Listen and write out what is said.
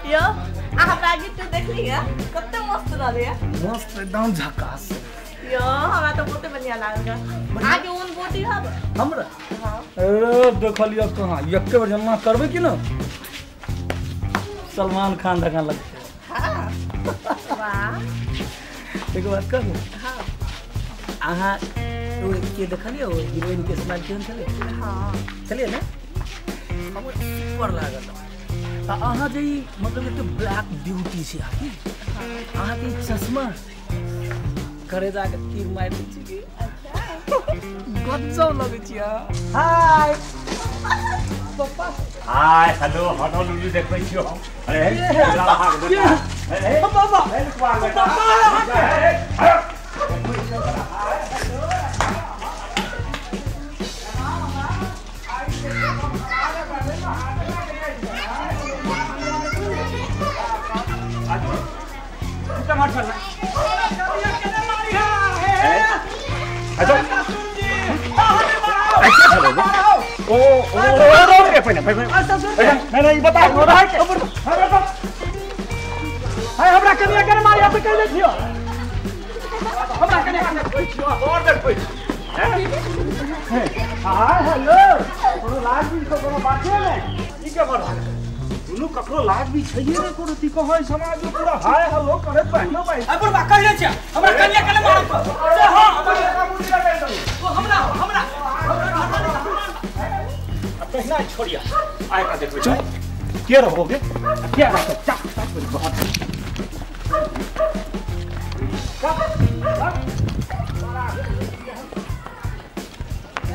यो अहाँ baggy to देखली है कते मस्त रहले है। मस्त एकदम झकास। यो हमरा तो बहुते बढ़िया लागल। आगे उन बोटी हब हमरा। हां अरे देखलियो कहां एके बेर जमा करबे की न सलमान खान जकां लगते। हां वाह एक बात कहू। हां अहाँ ओ के देखलियो हीरोइन के स्माइल केहन छलै? हां छलियै ने हमर सुपर लागल। आ अहाँ जे मतलब एक ब्लैक ब्यूटी छै अहाँ के चश्मा करे जाके तीर मारि दै छी। अच्छा गजब लगै छी। हाय पप्पा। हाय हेलो हेलो लुलु देखबै छियो हम। अरे अरे पापा ओ ओ ओ नहीं नहीं बता हाय हमरा कनिया के मारिया से कह दे छियो हमरा कनिया के देखै छियो और देखै हाय हेलो कोनो लाज भी तो कोनो बाते नै ई के बड़ दुनू ककरो लाज भी छैये नै कोनो ती कहै समाज में पूरा हाय हेलो करे पहिनो भाई अरे बुढ़बा कह दे छियो हमरा कनिया के मारो से हां ओ हमरा हमरा कहना छोड़िया आय का देखबै छै के रहोगे के रहो चाक चाक बहुत